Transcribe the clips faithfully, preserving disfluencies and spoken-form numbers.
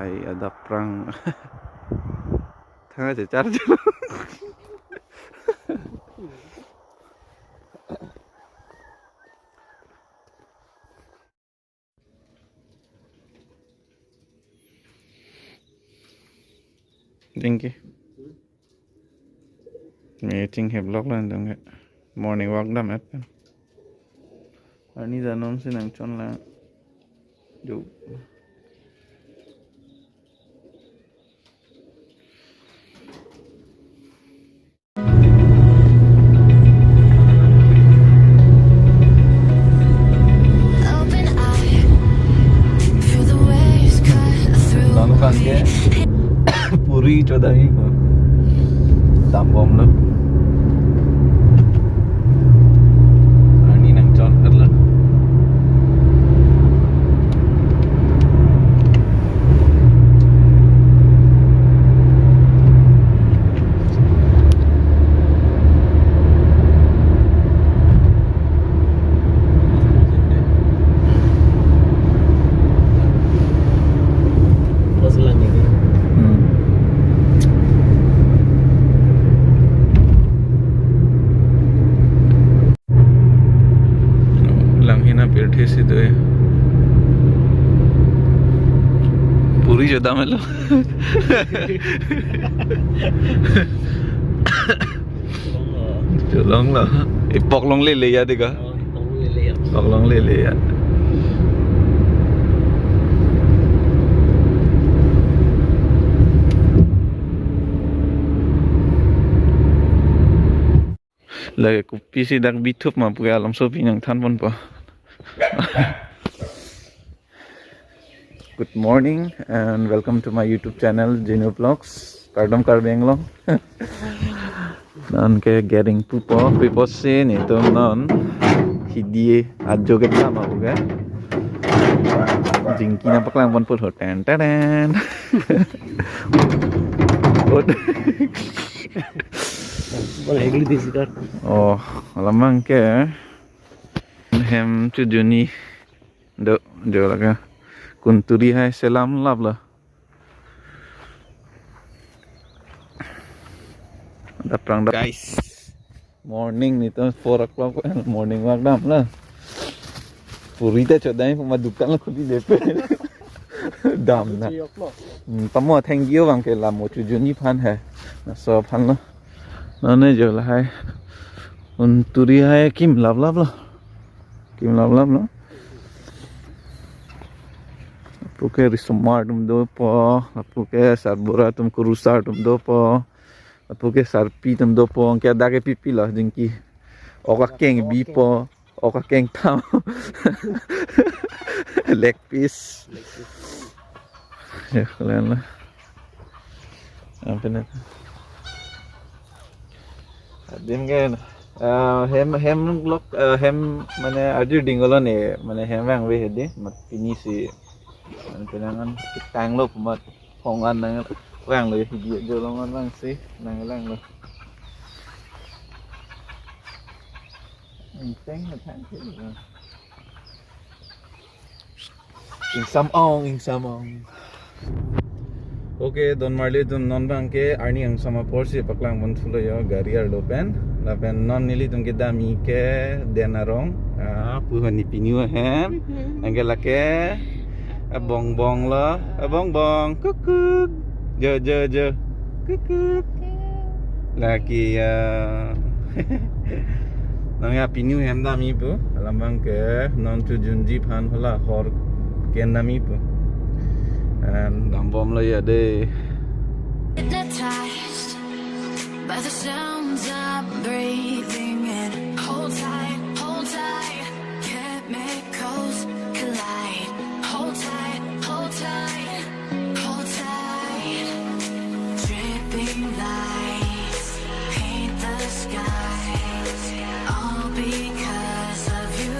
Ai, adap prang. Thang aja charge. Thank you. Meeting he block lan dong ke. Morning walk dam et pen. Arni janom si nangchon lang. Jo. Open eye, feel the waves cut through. Nanu kangke puri chodai ko. Dambom lo. Arni nangchon atlo. Pas lang ini. Hmm. Lang hina pirthe si do. Puri jodam lo. Cholong lo. Ipok longle le ya dega. Oh, ipok longle le ya. Ipok longle le ya. Lake kopi si dak bithup ma puke alam sopi nangthan ponpo. Good morning and welcome to my YouTube channel, Jinu Vlogs. Kardom Karbi Anglong. Non ke gering pupo, pupo si netum non hidi ajo ke dam abu ke. Jingki nangpaklang ponpo ho, ten ten ten. Bang egli di sikar. Oh, alam abang ke hem chojunji do, jo lake kunturi hai selam lap lo. Adap prang dap. Guys, morning netum four o'clock morning walk dam lo. Puri ta chodai puma dukan lo khuli depe. Dam na. Three o'clock. Hmm, tamo thank you abang ke lam mo chojunji aphan he. Laso aphan lo. Nane jo lahai. Kunturi hai kim lap lap lo. Kim lap lap lo. Lapu ke risomar atum dopo, lapu ke sarbura atum, kurusar atum dopo, lapu ke sarpi atum dopo, anke dak ke pipi lo jingki. Ok akeng bipo, ok akeng tham. Leg piece. Ya, kalian lah. Apa nih? Adim ke, eh, hem, hem lok, eh, hem mane arju dingolo ne, mane hem vangve hedi, mat pini si, mane penangan kitang lo, mat hongan nanglang lo, hidi jolongan lang si, nanglang lo. Enteng na thang ke. Ingsam ong, ingsam ong. Okay, don marli atum, non abang ke arni angsam apor si paklang ponthulo yo, gari arlo pen. Lapen non nelitum kedamji ke Den Arong. Ah, pu honi pinu ahem. Mhm. Anke lake, ah, Bongbong lo, ah, Bongbong, kukuk. Jo, jo, jo. Kukuk. Lake ya. Nang ya pinu hem damji pu. Alam abang ke non chojunji aphan hala hor ken damji pu. And dambom lo ya de. Hypnotized by the sounds I'm breathing in. Hold tight, hold tight. Chemicals collide. Hold tight, hold tight, hold tight. Dripping lights paint the skies, all because of you.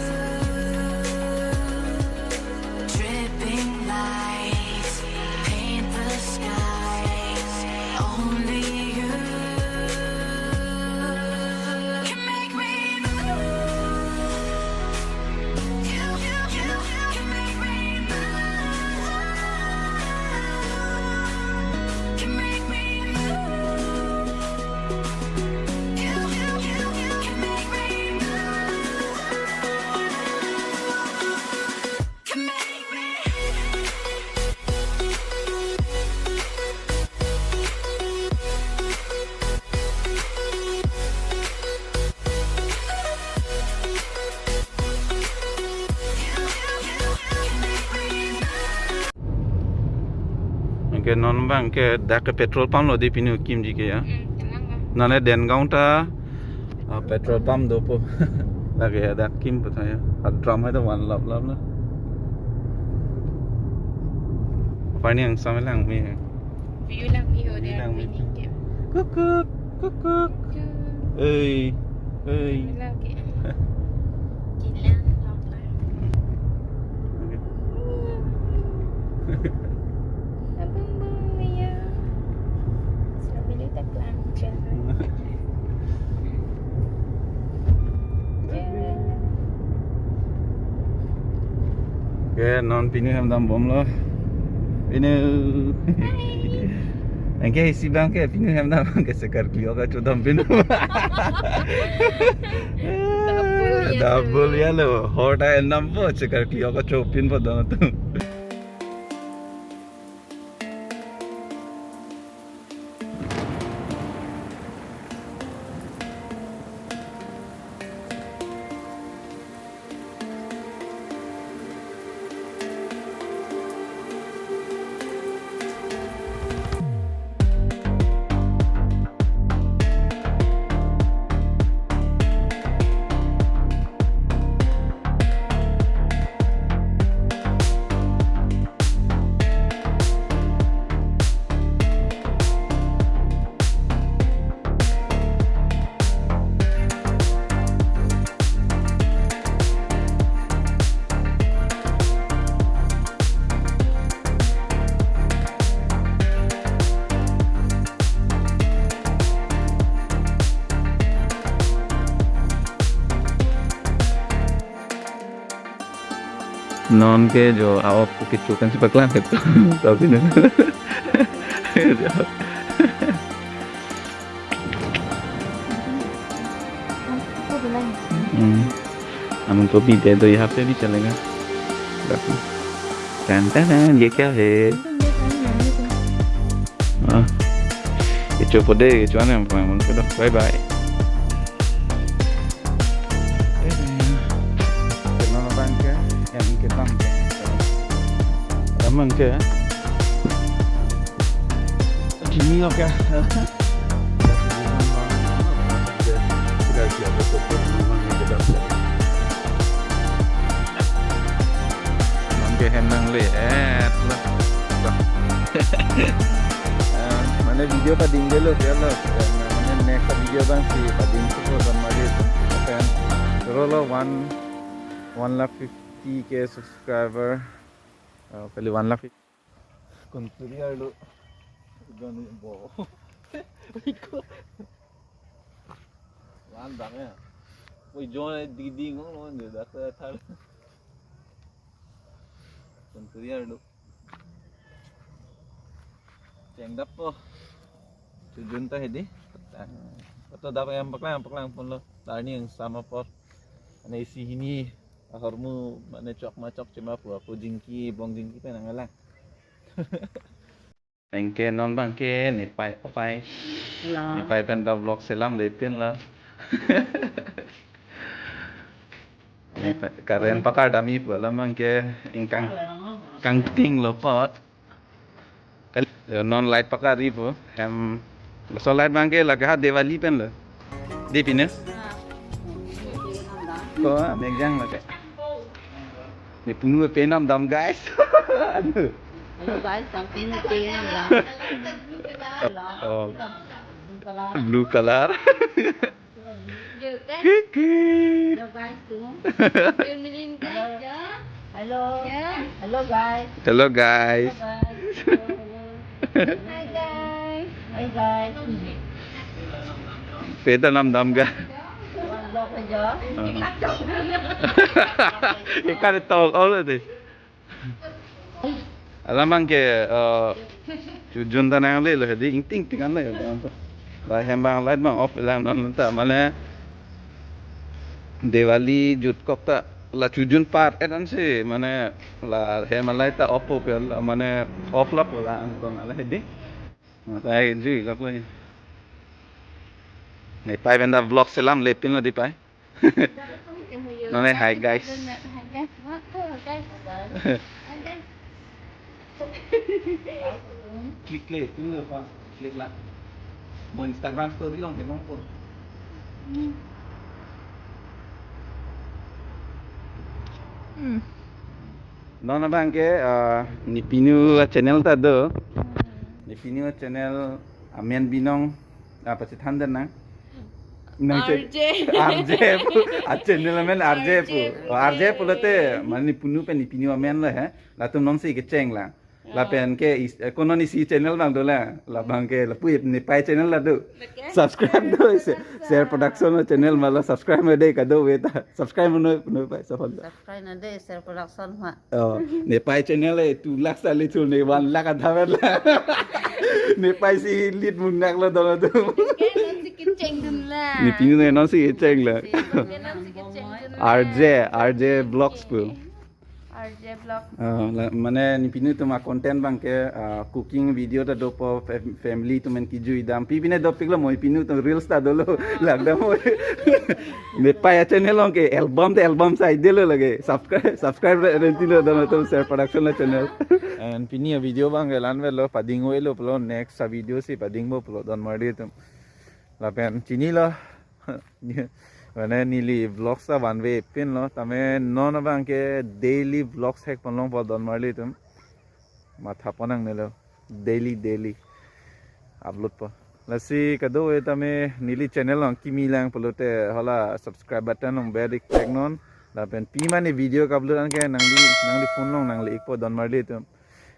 Dripping lights paint the skies, only you can Ke non abang ke dak ke petrol pump lo di pini kimji ke ya. Hmm, kelang lah. Nane Dengaon ta, ah, petrol pump dopo. Lake ya dak kim puthot ya. Adram hai to van lap lap la. Pini angsam lang me. View lang me ho. View dia lang me. Mini ke. Kukuk, kukuk. Kukuk. Ei, ei. Lake. Kilang lap lah. Oke. Abang bang ya. Sambil tak lang. Oke, non pini hem dambomlo. Pini. Anke isi abang ke pini hem dam ke sekarkli oka chodam pini. Double ya. Double ya lo. Hor ta endampo sekarkli oka chopinpo dono tu. Non ke jo a-op kecho kan si paklang ke to. Tapi na. हम्म। हम तो भी दे दो, यहाँ पे भी चलेगा। रखो। Ton ton ton, ये क्या है? Ah. Kechopo de, kecho anem pang, pang, pang. Bye bye. Kenal abang ke, yang kita. Abang ke. Kini oke. Abang ke hem nangle-et lo. Eh, mane video padingdelo ya lo. Eh, mane next video abang si padingpo dan mari kan. Rolo one, one lakh fifty K subscriber. Eh, kali one lakh fifty. Kunturi arlo. Joni bo. Iko. Lan dang ya. Oi, joni didi ngong lo, dia dak thar. Kunturi arlo. Chengdappo. Chojun ta hedi. Koto dap yang paklang, paklang ponlo. Arni angsam apot. Ane isi hini. Ahormu mane chok ma chokche ma pu ako jingki, bong jingki pen nanglang. Anke non abang ke nepei, opei. Halo. Nepei pen ta vlog selamlepin lo. Nepei, current pakardamji pu alam abang ke ingkang kangtinglo apot. Kali, non light pakaripo, hem, laso light abang ke lake ha Diwali pen lo. Di pine? Ko, ah, megang lake. Ne punu penam dam, guys. Aduh. Hello guys, kami punu penam dam. Oh. Blue color. Kiki. Hello guys, tu. Hello guys, tu. Hello. Ya. Hello guys. Hello guys. Hello guys. Hello, hello. Hi guys. Hi guys. Peta nam dam ga. One block aja. Ikan tol all this. Alam abang ke, eh, chojun ta nanglelo hedi, ingting ting an le. La hem abang light abang off lang non ta, mane Diwali jutkok ta la chojun par-et ansi, mane la hem light ta off po pe la, mane off lapo la angkong ala hedi. Mata ai jui lak le. Nepei pen ta vlog selamlepin lo di pei. None, hi guys. Hi guys. Hi guys. Klik le, klik le, pa, klik la. Mo Instagram story along ke nong po. Hmm. Non abang ke, ah, ne pinu a-channel ta do. Ne pinu a-channel amen binong, ah, pasi than den na. Nang che-, R J. R J pu, a-channel amen R J pu. R J pu. Oh, R J pulote, mane ne punu pen ne pinu amen lo he. Latum nonsi kecheng la. Lapen ke is-, eh, kono ni isi channel abang do la. Labang ke lapu nepai channel la do. Lake? Subscribe do isi. Sir Production channel mala subscribe ma de kado ve ta. Subscribe mo noi, noi pai sa phon. Subscribe na de Sir Production ma. Oh, nepai channel e two lakh sali thu ne one lakh adhaver la. Nepai si lead munak lo dono tu. Ke nonsi kecheng dun la. Ne pinu ne nonsi kecheng la. Ke nonsi kecheng dun la. R J, R J Vlogs pu. R J Vlog. Ah, la, mane ne pinu atum a-content abang ke, ah, cooking video ta dopo, fam-, family atum pen kejui dam. Pi pine dopik lo mo, ne pinu atum reels ta dolo, lagdam mo. Nepai a-channel along ke album te album side lo lake. Subscribe, subscribe re, renti lo dono atum Sir Production la channel. And pini a-video abang ke la-an avelo, pading avelo pulo, next a-video si padingpo pulo donmarli atum. Lapen chinilo. Mane neli vlogs ta vanve pin lo, tame non abang ke daily vlogs hek pon longpo donmarli atum. Matha pon nangnelo, daily, daily upload po. Lasi kado-e tame neli channel along kimi lang pulote hala subscribe button along bell ik tek non. Lapen pima ne video ka-upload anke nangli, nangli phone along nangle ikpo donmarli atum.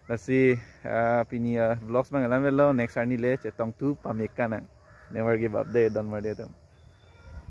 Lasi, ah, pini a-vlogs abang la-an avelo, next arni le chetong thu pame ka nang. Never give up de donmarli atum.